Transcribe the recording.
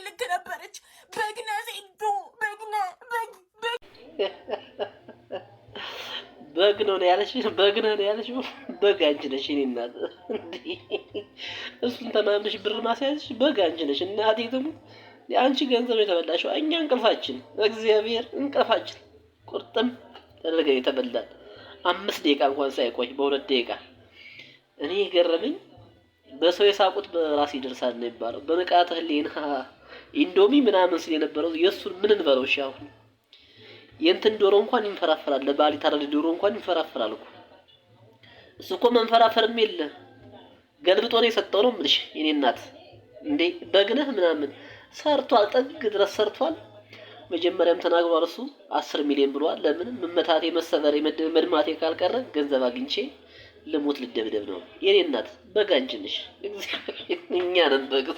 ልክ ነበረች። በግነ ሴዶ በግነ በግ በግ። በግ ነው ያለሽ፣ በግ ነው ያለሽ። በግ አንቺ ነሽ የእኔ እናት። እሱን ተማምነሽ ብር ማስያዝሽ በግ አንቺ ነሽ እናቴ ትሙት። አንቺ ገንዘብ የተበላሽው፣ እኛ እንቅልፋችን፣ እግዚአብሔር እንቅልፋችን ቁርጥም ተደርገን የተበላን 5 ደቂቃ እንኳን ሳይቆይ በ2 ደቂቃ። እኔ የገረመኝ በሰው የሳቁት በራስ ይደርሳል ነው የሚባለው። በንቃተ ህሊና ኢንዶሚ ምናምን ሲል የነበረው የእሱን ምን እንበለው? እሺ አሁን የእንትን ዶሮ እንኳን ይንፈራፈራል። ለባል የታረደ ዶሮ እንኳን ይንፈራፈራል እኮ። እሱ እኮ መንፈራፈርም የለ ገልብጦ ነው የሰጠው ነው የምልሽ የኔ እናት። እንዴ በግነህ ምናምን ሰርቷል፣ ጥግ ድረስ ሰርቷል። መጀመሪያም ተናግሯል። እሱ 10 ሚሊዮን ብሏል። ለምን መመታቴ፣ መሰበሬ፣ መድማቴ ካልቀረ ገንዘብ አግኝቼ ልሞት ልደብደብ ነው። የኔ እናት በግ አንቺ ነሽ፣ እኛ ነን በግ።